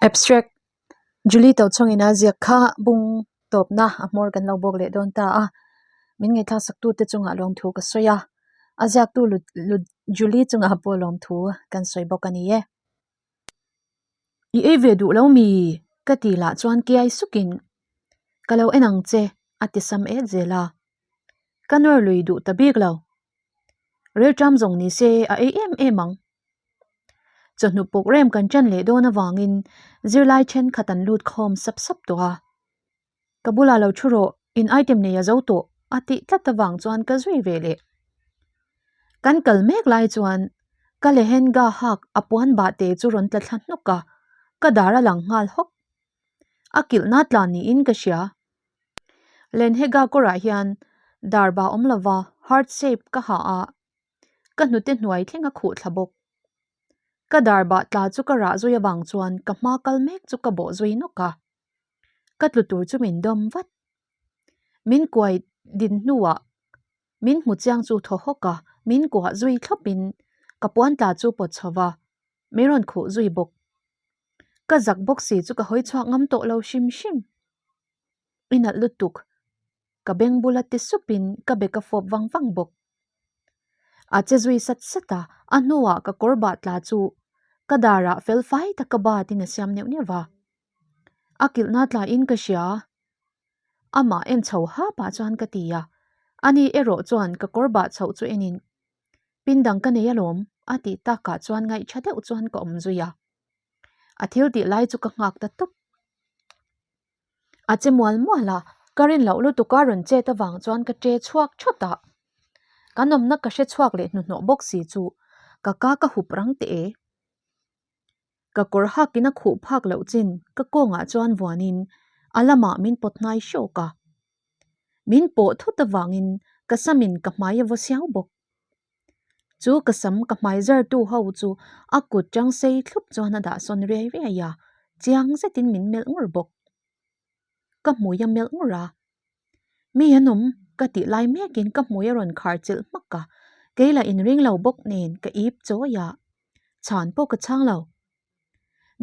Abstract, Julie Tochhawngin a ziak kha bung tawpna a hmawr kan lo bawk leh dawn ta a, min ngaihthlak saktute chungah lawmthu ka sawi a, a ziaktu Julie chungah pawh lawmthu kan sawi bawk a ni e. I ei ve duh lo mi? Ka ti lah chuan kiai sukin ka lo en ang che a ti sam et zel a, ka nawr lui duh ta bik lo. Rilṭam zawng ni se a ei em em ang. Chawhnu puk rem kan ṭan leh dawn avangin zirlai ṭhenkhat an lut khawm sap sap tawh a. Ka bulah lo ṭhu rawh, in item nei a zo tawh a tih tlat avang chuan ka zui ve leh. Kan kal mek lai chuan ka lehenga hak a puan bah te chu rawn tla thla hnawk a, ka dar a lang nghal hawk. A kilhna tlan niin ka hria. Lenhega kawrah hian dar bah awm lova heart shape ka ha a, ka hnute hnuai thleng a khuh thla bawk. Ka dar bah tla chu ka rah zui avang chuan ka hma kal mek chu ka bawh zui nawk a. Ka tlu tur chu min dawm vat. Min kuai din hnuah min hmu chiang chu thaw hawk a, min kuah zui thlawpin ka puan tla chu pawt chho va, min rawn khuh zui bawk. Ka zak bawk si chu ka hawi chhuak ngam tawh lo hrim hrim. I nalh lutuk, ka beng bula ti supin ka bek a fawp vang vang bawk. A che zui sat sat a, a hnuah ka kawr bah tla chu ka darah fel fai taka batin a siam neuh neuh va. A kilhna tlaiin ka hria. Amah en chho ha pah chuan ka ti a, ani erawh chuan ka kawr bah chhoh chu enin pindang ka nei alawm a tih takah chuan ngaihṭha deuh chuan ka awm zui a. A thil tih lai chu ka nghak ta tawp. A che mual mual a, ka rin loh lutuk a rawn chet avang chuan ka ṭe chhuak thawt a. Kan awmna ka hre chhuak leh hnuhnawh bawk si chu ka ka ka hup rang teh e. Ka kawr hakin a khuh phak loh chin ka kawngah chuan vuanin a lamah min pawt hnai hrawk a. Min pawh thut avangin ka samin ka hmai a vaw siau bawk. Chu ka sam ka hmai zartu ho chu a kut chang sei thlup chuan a dah sawn riai riai a, chiang zetin min melh ngur bawk. Ka hmui a melh ngur a, Mi an awm ka tih lai mekin ka hmui a rawn khar chilh hmak a, kei lah inring lo bawk nen ka ip chawi a, chhan pawh ka chhang lo.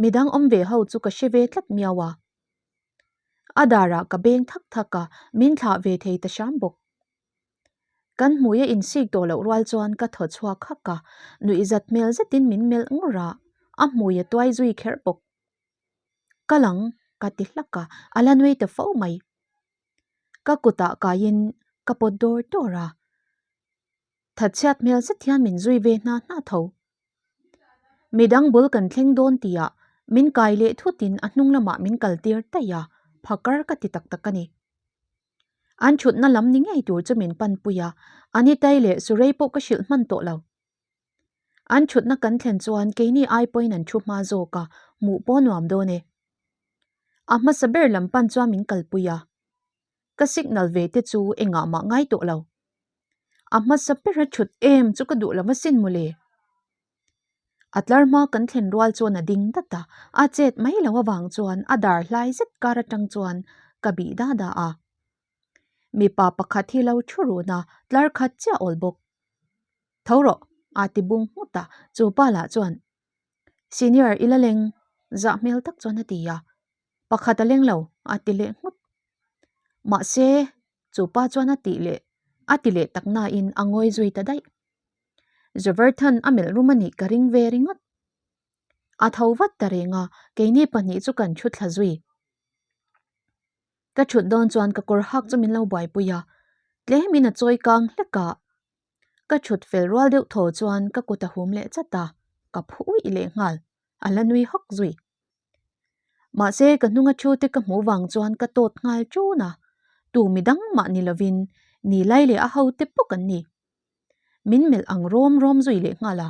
Midang awm ve ho chu ka hre ve tlat miau a. A darah ka beng thak thak a, min thlah ve thei ta hram bawk. Kan hmui a insik tawh loh rual chuan ka thaw chhuak hak a, nuihzat hmel zetin min melh ngur a, a hmui a tuai zui kherh bawk. Ka lang ka ti hlak a, a la nui ta fo mai. Ka kutah kaiin ka pawt dawr dawr a, thatchhiat hmel zet hian min zui ve hna hna tho. Midang bul kan thleng dawn tihah min kai leh thutin a hnung lamah min kal tir daih a, phakar ka ti tak tak a ni. An thutna lam ni ngei tur chu min panpui a, Anitai leh Surei pawh ka hrilh hman tawh lo. An thutna kan thlen chuan keini ai pawhin an thu hma zawk a, hmuh pawh nuam dawn e. A hmasa ber lam pan chuan min kalpui a, ka signal ve te chu engah mah ngai tawh lo. A hmasa bera thut em chu ka duh lo asin mawle. A tlar hma kan thlen rual chuan a ding dat a, a chet mai lo avang chuan a dar hlai zet kar atang chuan ka bih da da a. Mipa pakhat hi lo thu run a, tlar khat chiah awl bawk. Tho rawh, a ti bung nghut a, chu pa lah chuan, Senior i la leng, zah hmel tak chuan a ti a, pakhat a leng lo, a ti leh nghut. Mahse, chu pa chuan a tih leh a ti leh tak nain a ngawi zui ta daih. Joverthan a melh rum a nih ka ring ve ringawt. A tho vat ta reng a, keini pahnih chu kan thu thla zui. Ka thut dawn chuan ka kawr hak chu min lo buaipui a, tlemin a chawi kang hlek a. Ka thut fel rual deuh thaw chuan ka kut a hum leh chat a, ka phu uih leh nghal, a la nui hawk zui. Mahse ka hnunga thu te ka hmuh vang chuan ka tawt nghal ṭun a, tu midang mah ni lovin ni lai leh a ho te pawh kan ni. Min melh ang rawm rawm zui leh nghal a.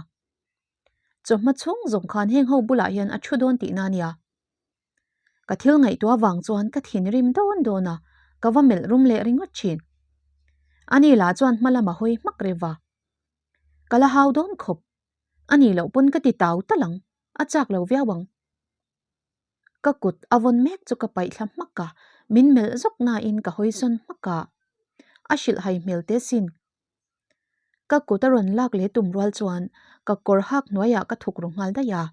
Chawhma chhung zawng khan heng ho bulah hian a thu dawn tihna a nia. Ka thil ngaihtuah vang chuan ka thinrim dawn dawn a, ka va melh rum leh ringawt thin. Ani lah chuan hma lam a hawi hmak reuh va. Ka la hau dawn khawp. A nih loh pawn ka ti tau tal ang, a chak lo viau ang. Ka kut a vawn mek chu ka paih thla hmak a, min melh zawk nain ka hawi sawn hmak a. A hrilh hai hmel te sin. Ka kut a rawn lak leh tum rual chuan ka kawr hak hnuaiah ka thuk ru nghal daih a.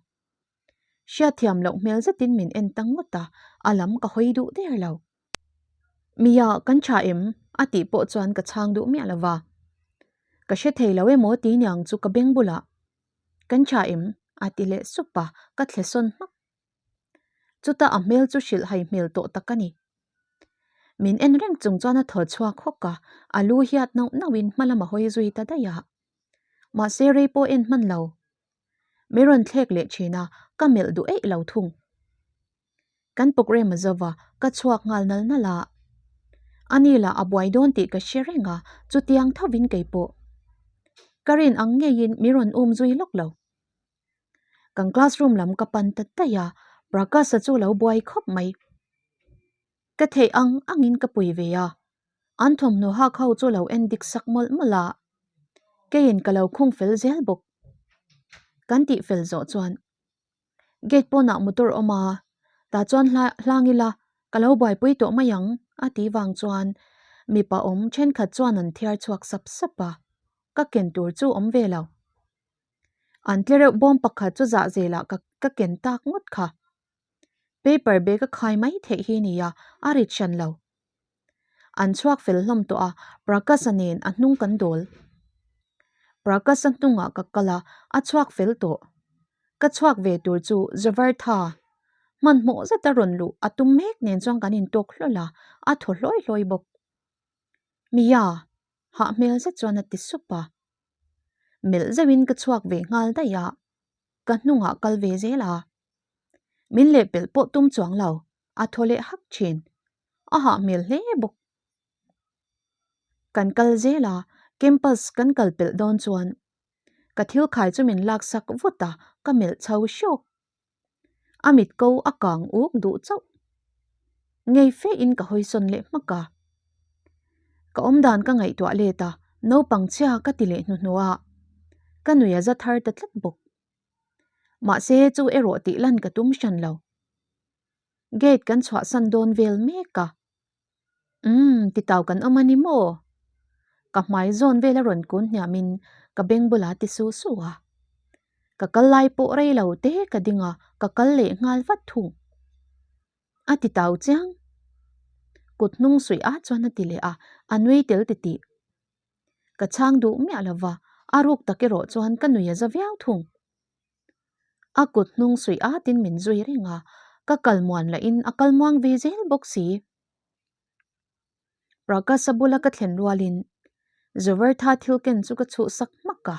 Hriatthiam loh hmel zetin min en ta ngawt a, a lam ka hawi duh der lo. Mia, kan tha em? a tih pawh chuan ka chhang duh miah lo va. Ka hre thei lo emaw ti niang chu ka beng bulah, Kan tha em? a ti leh sup a, ka thle sawn hmak. Chutah a hmel chu hrilh hai hmel tawh tak a ni. Min en reng chung chuan a thaw chhuak hawk a, a lu hiat nauh nauhin hma lam a hawi zui ta daih a. Mahse rei pawh en hman lo. Mi rawn thlek leh thin a, ka melh duh eih lo thung. Kan programme a zo va, ka chhuak nghal nal nal a. Ani lah a buai dawn tih ka hre reng a, chutiang thovin kei pawh. Ka rin ang ngeiin mi rawn um zui lawk lo. Kan classroom lam ka pan ta daih a, Prakash-a chu lo buai khawp mai. Ka theih ang angin ka pui ve a, an thawmhnaw hak ho chu lo en dik sak mawlh mawlh a, keiin ka lo khung fel zel bawk. Kan tih fel zawh chuan gate pawnah motor awm a, tah chuan hlang ila ka lo buaipui tawh mai ang a tih vang chuan mipa awm thenkhat chuan an thiar chhuak sap sap a, ka ken tur chu awm ve lo. An tle reuh bawm pakhat chu zah zelah ka ka ken tak ngawt kha. Paper bag a khai mai theih hi nia, a rit hran lo. An chhuak fel hlawm tawh a, Prakash-a nen a hnung kan dawl. Prakash-a hnungah ka kal a, a chhuak fel tawh. Ka chhuak ve tur chu Zavartha hmanhmawh zeta rawn luh a tum mek nen chuan kan intawk hlawl a, a thaw hlawi hlawi bawk. Mia! Hah hmel zet chuan a ti sup a. Melh zeuhin ka chhuak ve nghal daih a, ka hnungah kal ve zel a. Min lehpelh pawh tum chuang lo, a thaw leh hak thin. A hah hmel hle bawk. Kan kal zel a, campus kan kal pelh dawn chuan ka thil khai chu min laksak vut a, ka melh chho hrawk. A mit ko a kang uk duh chauh. Ngei fe in ka hawi sawn leh hmak a. Ka awmdan ka ngaihtuah let a, naupang chhia ka ti leh hnuhnawh a. Ka nui a za thar ta tlat bawk. Mahse chu erawh tih lan ka tum hran lo. Gate kan chhuahsan dawn vel mek a. Umm, titau kan awm a ni maw? Ka hmai zawn vel a rawn kun hniamin ka beng bulah ti su su a. Ka kal lai pawh rei lo te ka ding a, ka kal leh nghal vat thung. A titau chiang. Kut hnung suih ah chuan a ti leh a, a nui tel titih. Ka chhang duh miah lo va, a ruk tak erawh chuan ka nui a za viau thung. A kut hnung suih atin min zui reng a, ka kal muan lahin a kal muang ve zel bawk si. Prakash-a bula ka thlen rualin Zuvertha thil ken chu ka chhuhsak hmak a.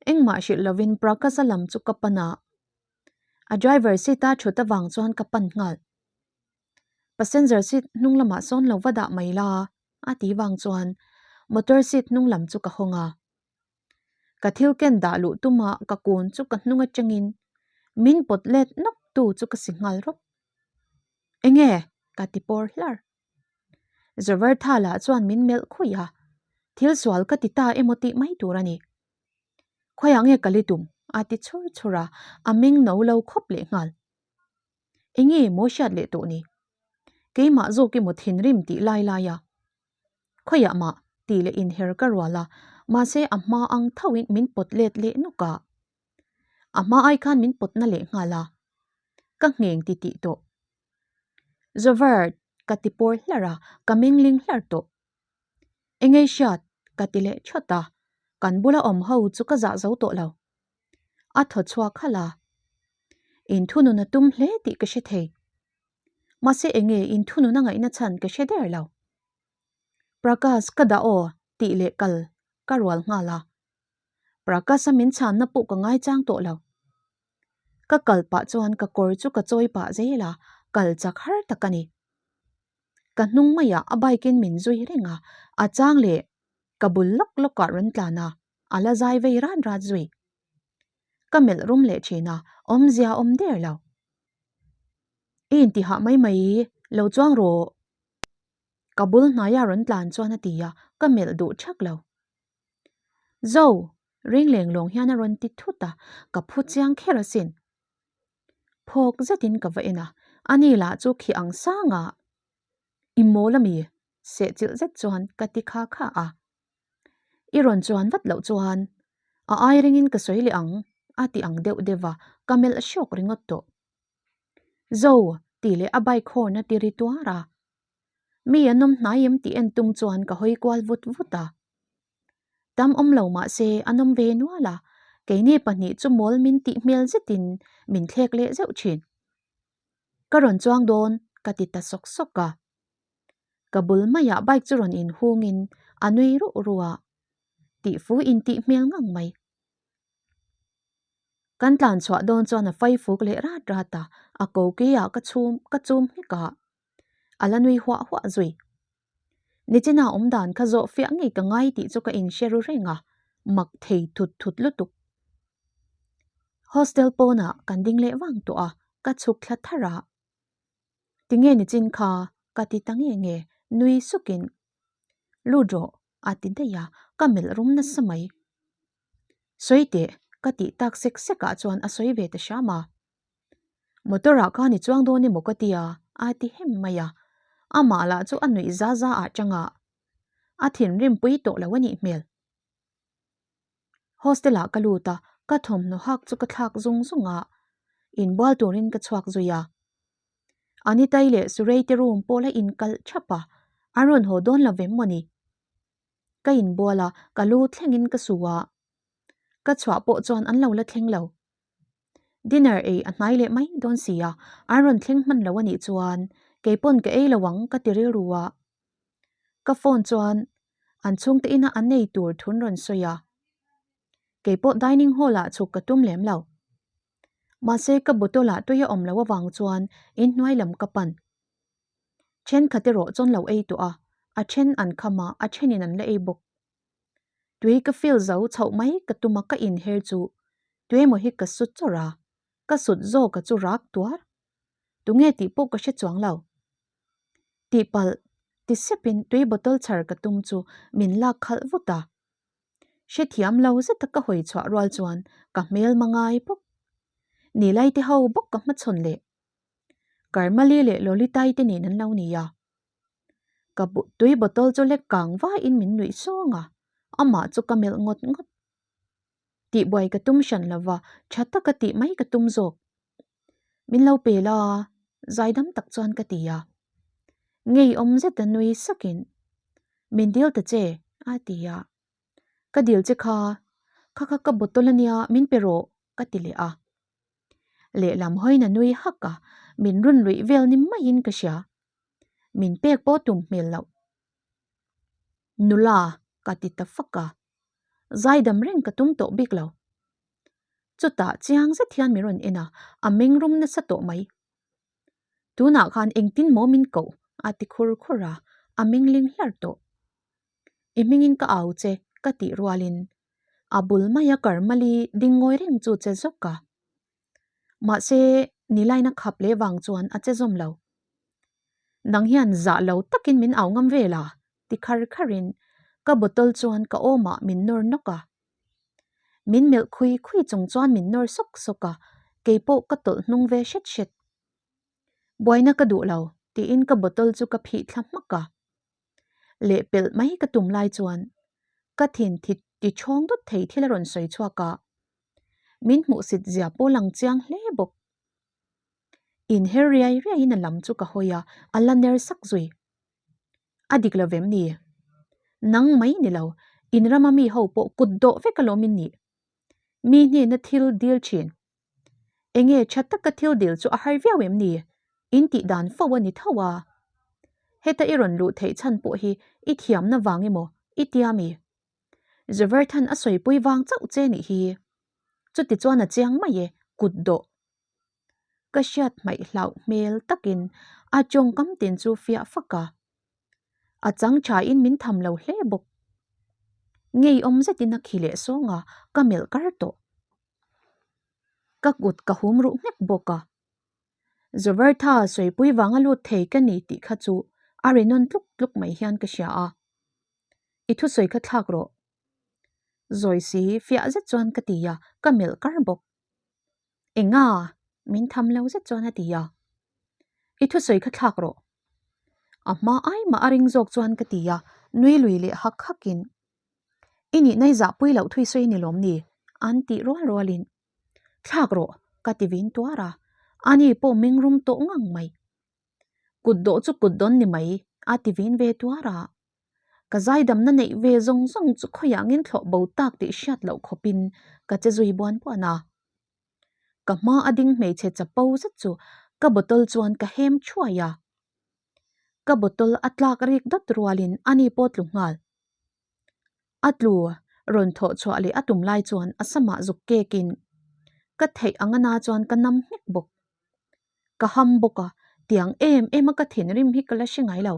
Engmah hrilh lovin Prakash-a lam chu ka pan a, a driver seat-a thut avang chuan ka pan nghal. Passenger seat hnung lamah sawn lo va dah mai la a ti vang chuan motor seat hnung lam chu ka hawng a. Ka thil ken dah luh tuma ka kun chu ka hnung atangin min pawt let nawk tu chu ka si nghal rawp. Enge? ka ti pawr hlar. Zavartha lah chuan min melh khuih a, thil sual ka ti ta emaw tih mai tur a ni. Khawiah nge ka li tum? a ti chhur chhur a, a meng no lo khawp leh nghal. Enge maw hriat leh tawh ni? Keimah zawk emaw thinrim tih lai lai a. Khawiah mah tih leh inher ka rual a, mahse a hma ang thoin min pawt let leh nawk a. A hma ai khan min pawt na leh nghal a, ka ngheng ti tih tawh. Zawvert ka ti pawr hlar a, ka mengling hlar tawh. Engei hriat ka ti leh thawt a, kan bula awm ho chu ka zah zo tawh lo. A thaw chhuak halh a, inthunun a tum hle tih ka hre thei. Mahse enge inthunun a ngaihna chhan ka hre der lo. Prakash ka dah aw tih leh kal ka rual nghal a. Prakash-a min chhanna pawh ka ngaichang tawh lo. Ka kal pah chuan ka kawr chu ka chawi pah zel a, kal chak har tak a ni. Ka hnung maiah a bike in min zui reng a, a chang leh ka bul lawk lawkah rawn tlan a, a la zai vei rat rat zui. Ka melh rum leh thin a, awmzia awm der lo. I intihah mai mai lo chuang rawh. Ka bul hnaia rawn tlan chuan a ti a, ka melh duh thak lo. Zo! Ring leng lawng hian a rawn ti thut a, ka phu chiang kher asin. Phawk zetin ka va en a, ani lah chu khi ang sang a, I mawl ami? Sehchilh zet chuan ka ti kha kha a. I rawn chuan vat loh chuan a ai ringin ka sawi leh ang a ti ang deuh deuh a, ka melh hrawk ringawt tawh. Zo! tih leh a bike horn a ti ri tuar a. Mi an awm hnai em tih en tum chuan ka hawi kual vut vut a. Tam awm lo mah se an awm ve nual a, keini pahnih chu mawl min tih hmel zetin min thlek leh zeuh thin. Ka rawn chuang dawn ka ti ta sawk sawk a. Ka bul maiah bike chu rawn inhungin a nui ruh ruh a, tihfu intih hmel ngang mai. Kan tlan chhuah dawn chuan a fai fuk leh rat rat a, a ko keiah ka chhum ka chum nghek a, a la nui huah huah zui. Nichina awm dan kha zawh fiah ngei ka ngai tih chu ka inhre ru reng a, mak thei thut thut lutuk. Hostel pawnah kan ding leh vang tawh a, ka chhuk thla thar a. Tinge nichin kha ka ti ta nge nge nui sukin lut rawh a ti daih a, ka melh rum nasa mai. Sawi teh ka tih tak sek sek ah chuan a sawi ve ta hram a. Motor ah khan i chuang dawn emaw ka tia a ti hem mai a, amah lah chu a nuih za za ah chang a, a thinrim pui tawh lo a nih hmel. Hostel ah ka lut a, ka thawmhnaw hak chu ka thlak zung zung a, inbual turin ka chhuak zui a. Anitai leh Surei te room pawh la inkalh thap a, an rawn haw dawn lo vem maw ni? Ka inbual a, ka lu thlengin ka su a. Ka chhuah pawh chuan an lo la thleng lo. Dinner ei a hnai leh mai dawn si a, an rawn thleng hman lo a nih chuan keipawn ka ei lo ang ka ti rilru a. Ka phone chuan an chhungte ina an nei tur thun rawn sawi a. Keipawh dining hall ah chhuk ka tum lem lo. Mahse ka bottle ah tui a awm loh avang chuan inhnuai lam ka pan. Thenkhat erawh chuan lo ei tawh a, a then an kham a, a thenin an la ei bawk. Tui ka fill zo chhoh mai ka tum a ka inher chu tuemaw hi ka su chawrh a, ka sut zawk a chu rak tuar. Tunge tih pawh ka hre chuang lo. Tihpalh ti sepin tui bottle chhar ka tum chu min lak khalh vut a. Hrethiam lo zeta ka hawi chhuah rual chuan ka hmel mangai bawk. Nilai te ho bawk ka hmachhawn leh. Karmali leh Lolitai te nen an lo ni a. Ka tui bottle chu lek kang vaiin min nuih sawng a, amah chu ka melh ngawt ngawt. Tihbuai ka tum hran lova, tha taka tih mai ka tum zawk. Min lo pe la, zaidam tak chuan ka ti a. Ngeiawm zeta nui sakin, Min dil ta che, a ti a. Ka dil che kha, kha kha ka bottle ania, min pe rawh, ka ti leh a. Lehlam hawiin a nui hak a, min run luih vel ni maiin ka hria. Min pek pawh tum hmel loh. Nula, ka ti ta fak a. Zaidam reng ka tum tawh bik lo. Chutah chiang zet hian min rawn en a, a meng rum nasa tawh mai. Tunah khan engtin maw min koh? a ti khur khur a, a meng ling hlar tawh. I hmingin ka au che ka tih rualin a bul maia Karmali ding ngawi reng chu che zawk a. Mahse, Nilaina khap leh vang chuan a che zawm lo. Nang hian zah lo takin min au ngam vel a? ti khar kharin ka bottle chuan ka awmah min nawr nawk a. Min melh khui khui chung chuan min nawr sawk sawk a, keipawh ka tawlh hnung ve hret hret. Buaina ka duh lo, tiin ka bottle chu ka phih thla hmak a. Lehpelh mai ka tum lai chuan ka thin thi ti chhawng dawt thei thil a rawn sawi chhuak a, min hmuhsit zia pawh lang chiang hle bawk. Inher riai riaiin a lam chu ka hawi a, a la ner sak zui. A dik lo vem ni? Nang mai ni lo, in rama mi ho pawh kut dawh vek alawm in nih. Mi hnena thil dil thin. Enge tha taka thil dil chu a har viau em ni? In tih dan fo a ni tho a. Heta i rawn luh theih chhan pawh hi i thiamna vang emaw i tia mi? Zaverthan a sawipui vang chauh che nih hi. Chuti chuan a chiang mai e, kut dawh. Ka hriat hmaih hlauh hmel takin a tawngkam tin chu fiah fak a. A chang thain min tham lo hle bawk. Ngeiawm zetin a khi leh sawng a, ka melh kar tawh. Ka kut ka hum ruh nghek bawk a. Zavertha sawipui vanga lut thei ka ni tih kha chu a ri nawn tluk tluk mai hian ka hria a. I thusawi kha thlak rawh. Zawi si fiah zet chuan ka ti a, ka melh kar bawk. Enga? Min tham lo zet chuan a ti a. I thusawi kha thlak rawh. A hma ai mah a ring zawk chuan ka ti a, nui lui leh hak hakin. I nihna i zahpui loh thui sawi ni lawm ni? An tih rual rualin. Thlak rawh! Ka ti vin tuar a, ani pawh mengrum tawh ngang mai. Kut dawh chu kut dawn ni mai, a ti vin ve tuar a. Ka zaidamna neih ve zawng zawng chu khawiah ngin thlawh bo tak tih hriat loh khawpin ka che zui buan buan a. Ka hma a ding hmeichhe chapo zet chu ka bottle chuan ka hem thuai a. Ka bottle a tlak rik dawt rualin ani pawh tlu nghal. A tlu rawn thawh chhuah leh a tum lai chuan a samah zuk kekin ka theih ang ana chuan ka nam nghek bawk. Ka ham bawk a, tiang em em a ka thinrim hi ka la hre ngai lo.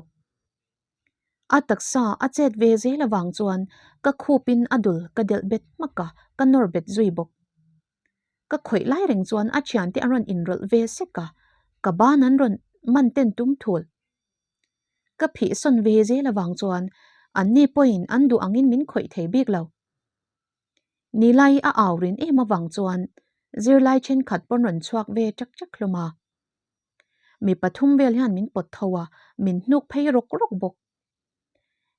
A taksa a chet ve zel avang chuan ka khupin a dul ka delh bet hmak a, ka nawr bet zui bawk. Ka khawih lai reng chuan a thiante an rawn inrawlh ve sek a, ka ban an rawn man ten tum thul. Ka phih sawn ve zel avang chuan anni pawhin an duh angin min khawih thei bik lo. Nilai a au rin em avang chuan zirlai thenkhat pawn rawn chhuak ve ṭak ṭak hlawm a. Mi pathum vel hian min pawt tho a, min hnuk phei rawk rawk bawk.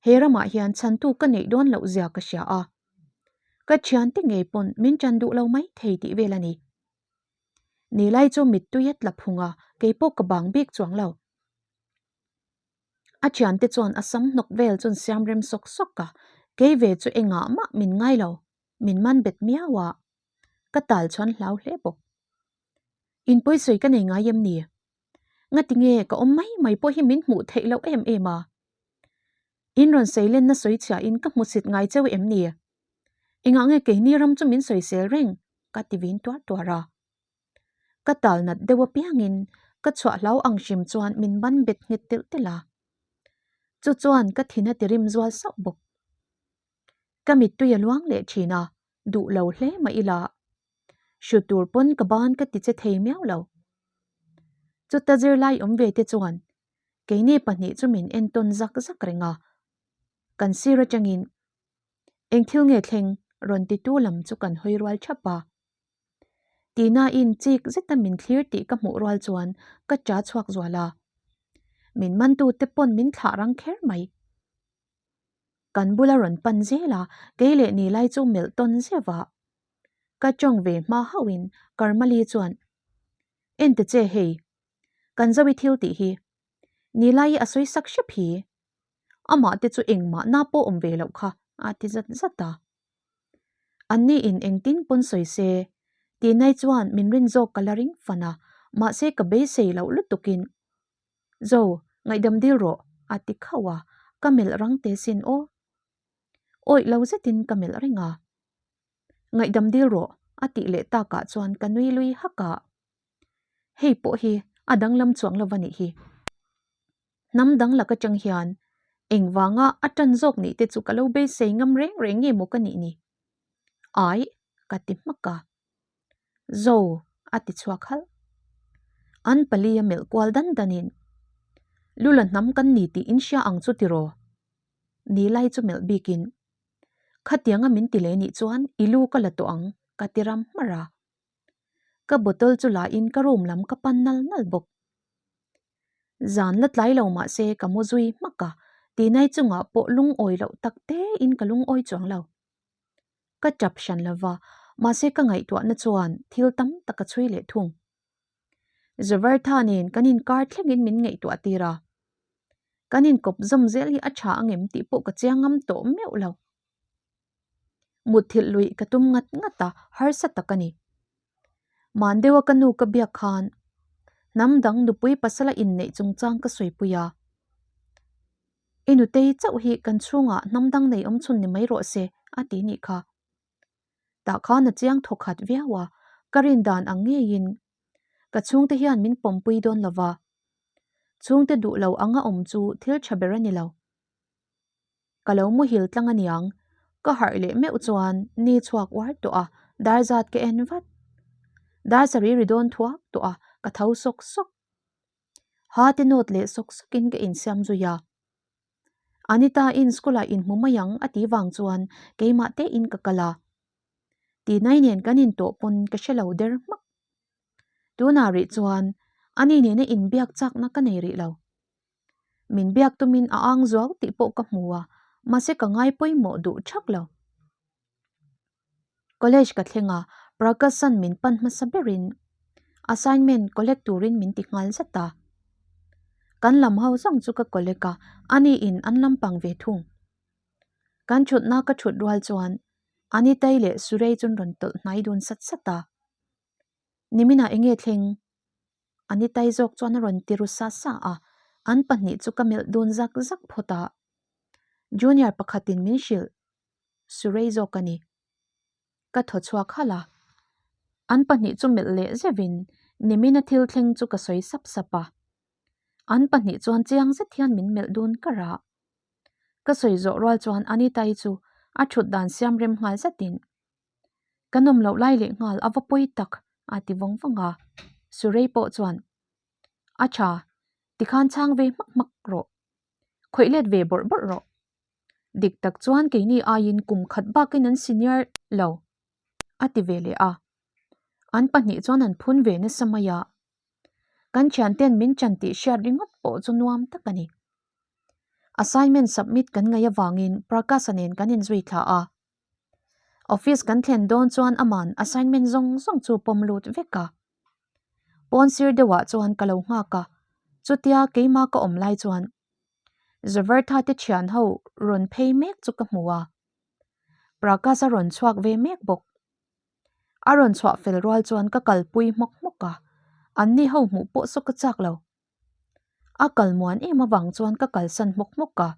He ramah hian chhantu ka neih dawn loh zia ka hria a, ka thiante ngei pawn min ṭan duh lo mai thei tih vel a ni. Nilai chu mittui a tla phung a, keipawh ka bang bik chuang lo. A thiante chuan a sam hnawk vel chuan siam rem sawk sawk a, kei ve chu engah mah min ngai lo, min man bet miau a, ka tal chuan hlau hle bawk. In pawisawi ka nei ngai em ni? Ngati nge ka awm mai mai pawh hi min hmuh theih loh em em a? In rawn seilenna sawi chhia in ka hmusit ngai cheu em ni? Engah nge keini ram chu min sawisel reng? ka ti vin tuar tuar a. Ka tal nat deuh apiangin ka chhuah hlau ang hrim chuan min ban bet nghet telh telh a. Chu chuan ka thin a ti rim zual sauh bawk. Ka mittui a luang leh thin a, duh lo hle mah ila. Hru tur pawn ka ban ka ti che thei miau lo. Chuta zirlai awm ve te chuan keini pahnih chu min entawn zak zak reng a. Kan sir atangin eng thil nge thleng rawn titu lam chu kan hawi rual thap a. Tihnain chik zeta min thlir tih ka hmuh rual chuan ka cha chhuak zual a. Min mantute pawn min thlah rang kher mai. Kan bula rawn pan zel a, kei leh ni lai chu melh tawn zeuh a. Ka tawng ve hma hauhin Karmali chuan, Ente che hei, kan Zoe thil tih hi. Ni lai a sawi sak hrep hi. Amah te chu engmah na pawh awm ve loh kha a ti zat zat a. Anni in engtin pawn sawi se, Tinai chuan min rin zawk ka la ring fan a, mahse ka beisei loh lutukin Zo, ngaihdam dil rawh, a ti khauh a, ka melh rang te sin aw. Awih lo zetin ka melh reng a. Ngaihdam dil rawh, a tih leh takah chuan ka nui lui hak a. Hei pawh hi a danglam chuang lo va nih hi. Hnam dang lak atang hian engvanga a tan zawk nih te chu ka lo beisei ngam reng reng nge maw ka nih ni? Aih, ka ti hmak a. Zo, a ti chhuak halh. An pali a melh kual dan danin, Lula hnam kan ni tih in hria ang chu tiraw? Ni lai chu melh bikin, Khatianga min ti leh nih chuan i lu ka la tawh ang, ka ti ram hmarh a. Ka bottle chu la in ka room lam ka pan nal nal bawk. Zan la tlai lo mah se ka mu zui hmak a, tinai chungah pawh lungawi loh tak te in ka lungawi chuang lo. Ka tap hran lo va, mahse ka ngaihtuahna chuan thil tam tak a chhui leh thung. Zavartha nen kan inkar thlengin min ngaihtuah tir a, kan inkawp zawm zel hi a tha angem tih pawh ka chiang ngam tawh meuh lo. Mutthilh luih ka tum ngat ngat a, harsa tak a ni. Man deuha ka nu ka biak khan hnam dang nupui pasala inneih chungchang ka sawipui a. I nutei chauh hi kan chhungah hnam dang nei awm chhun ni mai rawh se a ti nih kha. Tah khan a chiang thaw khat viau a, ka rin dan ang ngeiin ka chhungte hian min pawmpui dawn lo va. Chhungte duh lo anga awm chu thil tha ber a ni lo. Ka lo muhil tlang aniang, ka harh leh meuh chuan ni chhuak uar tawh a, dar zat ka en vat. Dar sarih ri dawn thuak tawh a, ka tho sawk sawk. Ha te nawt leh sawk sawkin ka insiam zui a. Anita in school ah inhmu mai ang a ti vang chuan keimah te in ka kal a. Tinai nen kan intawh pawn ka hre lo der hmak. Tunah rih chuan ani nena inbiak chakna ka nei rih lo. Min biak tumin a ang zuau tih pawh ka hmu a, mahse ka ngai pawimawh duh thak lo. College ka thleng a, Prakasan min pan hmasa berin. Assignment collect turin min ti nghal zat a. Kan lam ho zawng chu ka collect a, ani in an lam pang ve thung. Kan thutna ka thut rual chuan Anitei leh Surei chun rawn tawlh hnai dun sat sat a. Niminah enge thleng? Anitei zawk chuan a rawn ti ru sa sa a, an pahnih chu ka melh dun zak zak phawt a. Junior pakhatin min hrilh Surei zawk a ni. Ka thaw chhuak halh a. An pahnih chu melh leh zeuhin nimina thil thleng chu ka sawi sap sap a. An pahnih chuan chiang zet hian min melh dun kar a. Ka sawi zawh rual chuan Anita-i chu a thut dan siam rem nghal zetin Ka nawm loh lai leh nghal a va pawi tak a ti vawng vawng a. Surei pawh chuan A tha, tikhan chhang ve hmak hmak rawh. Khawih let ve bawrh bawrh rawh. Dik tak chuan keini aiin kum khat bakin an senior lo a ti ve leh a. An pahnih chuan an phun ve nasa mai a. Kan thianten min chan tih hriat ringawt pawh chu nuam tak a ni. Assignment submit kan ngaih avangin Prakash-a nen kan inzui thla a. Office kan thlen dawn chuan aman assignment zawng zawng chu pawm lut vek a. Pawn sir deuhah chuan ka lo nghak a, chutia keimah ka awm lai chuan Zavartha te thian ho rawn phei mek chu ka hmu a. Prakash a rawn chhuak ve mek bawk. A rawn chhuah fel rual chuan ka kalpui hmawk hmawk a, anni ho hmuh pawh saw ka chak lo. A kal muan em avang chuan ka kalsan hmawk hmawk a.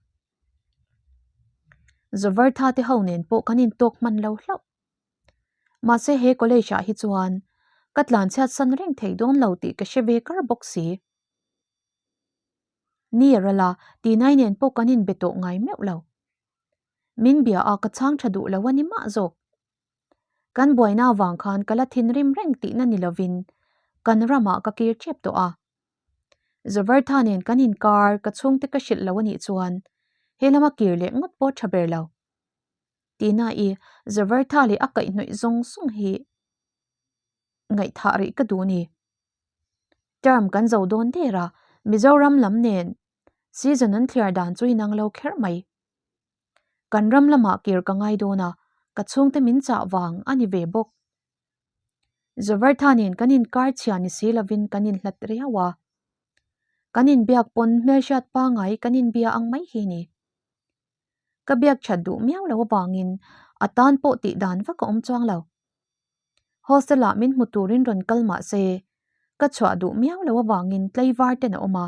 Zavartha te ho nen pawh kan intawk hman lo hlauh. Mahse he college ah hi chuan ka tlanchhiat san reng thei dawn lo tih ka hre ve kar bawk si. Ni a ral a, Tinai nen pawh kan inbe tawh ngai meuh lo. Min bia a ka chhang tha duh lo a ni mah zawk. Kan buaina avang khan ka la thinrim reng tihna ni lovin kan ramah ka kir tep tawh a. Zavartha nen kan inkar ka chhungte ka hrilh lo a nih chuan he lama kir leh ngawt pawh tha ber lo. Tina i Zavartha leh a kaihhnawih zawng zawng hi ngaihthah rih ka duh ni. Term kan zo dawn der a, Mizoram lam nen season an thliar dan chu inang lo kher mai. Kan ram lamah kir ka ngai dawn a, ka chhungte min chah vang a ni ve bawk. Zavartha nen kan inkar chhia ni si lovin kan inhlat riau a. Kan inbiak pawn hmelhriat pangai kan inbia ang mai hi ni. Ka biak that duh miau lo avangin a tan pawh tih dan vak a awm chuang lo. Hostel ah min hmu turin rawn kal mah se ka chhuah duh miau lo avangin tlaivar ten a awm a.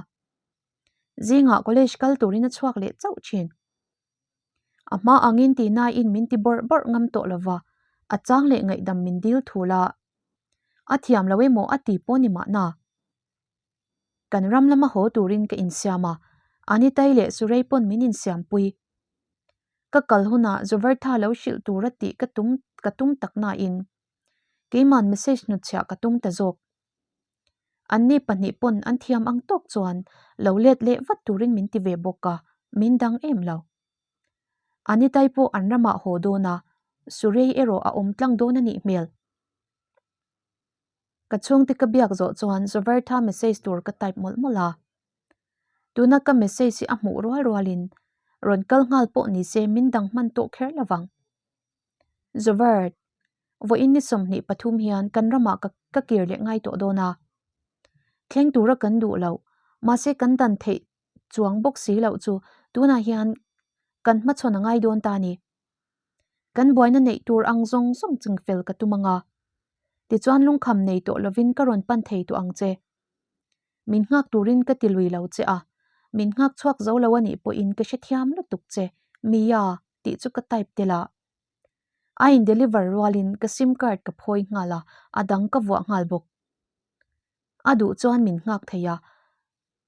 Zingah college kal turin a chhuak leh chauh thin. A hma angin tihnain min ti bawrh bawrh ngam tawh lova, a chang leh ngaihdam min dil thul a. A thiam lo emaw a ti pawh ni mahna. Kan ram lama haw turin ka insiam a, Anitai leh Surei pawn min insiampui. Ka kal hunah Zuvartha lo hrilh tura tih ka tum ka tum tak nain keiman message hnutchhiah ka tum ta zawk. Anni pahnih pawn an thiam ang tawk chuan lo let leh vat turin min ti ve bawk a, min dang em lo. Anitai pawh an ramah haw dawn a, Surei erawh a awm tlang dawn a nih hmel. Ka chhungte ka biak zawh chuan Zovertha message tur ka type mawlh mawlh a. Tuna ka message hi a hmuh rual rualin rawn kal nghal pawh ni se min dang hman tawh kher lo vang. Zovert, vawiin ni 23 hian kan ramah ka ka kir leh ngai tawh dawn a. Thleng tura kan duh loh, mahse kan dan theih chuang bawk si loh chu tunah hian kan hmachhawn a ngai dawn ta a ni. Kan buaina neih tur ang zawng zawng chingfel ka tum ang a. Tichuan lungkham nei tawh lovin ka rawn pan thei tawh ang che. Min nghak turin ka ti lui lo che a, min nghak chhuak zo lo a nih pawhin ka hrethiam lutuk che, Mia, tih chu ka type tel a. A in deliver rualin ka sim card ka phawi nghal a, a dang ka vuah nghal bawk. A duh chuan min nghak thei a,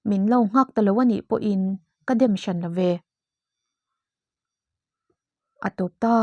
min lo nghak ta lo a nih pawhin ka dem hran lo ve. A tawp ta.